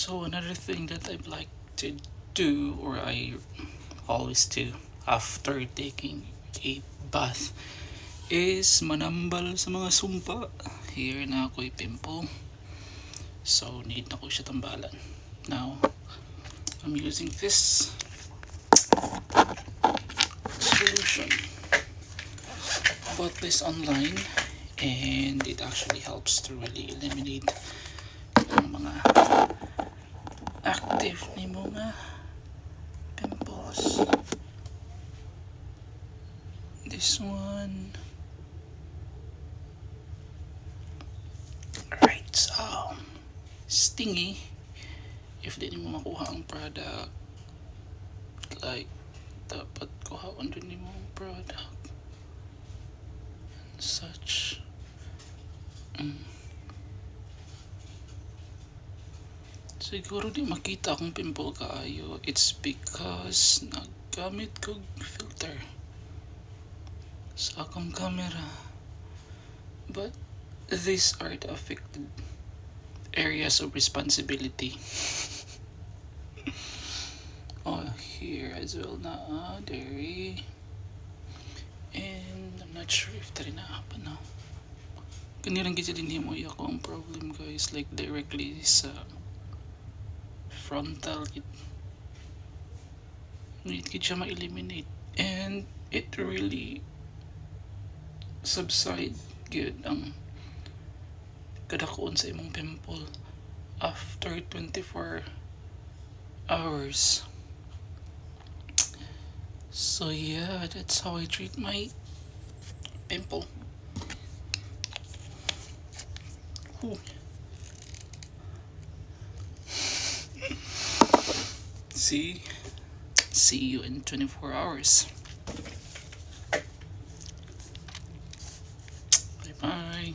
So another thing that I'd like to do, or I always do after taking a bath, is manambal sa mga sumpa. Here naa ko'y pimple. So need nako siya tambalan. Now, I'm using this solution. Bought this online and it actually helps to really eliminate ang mga active ni mga pimples. This one. Right, so stingy if di mo makuha ang product, like dapat kuhaon din nimo ang product and such. Siguro di makita akong pimple kaayo, it's because naggamit kog filter sa akong camera, but these are the affected areas of responsibility. Oh, here as well na diri, and I'm not sure if diri naa pa, no? Kani lang gyud din mo ako ang problem, guys, like directly sa frontal it need gid siya ma-eliminate and it really subside gyud ang kadakoon sa imong pimple after 24 hours. So yeah, that's how I treat my pimple. Ooh. See you in 24 hours. Bye bye.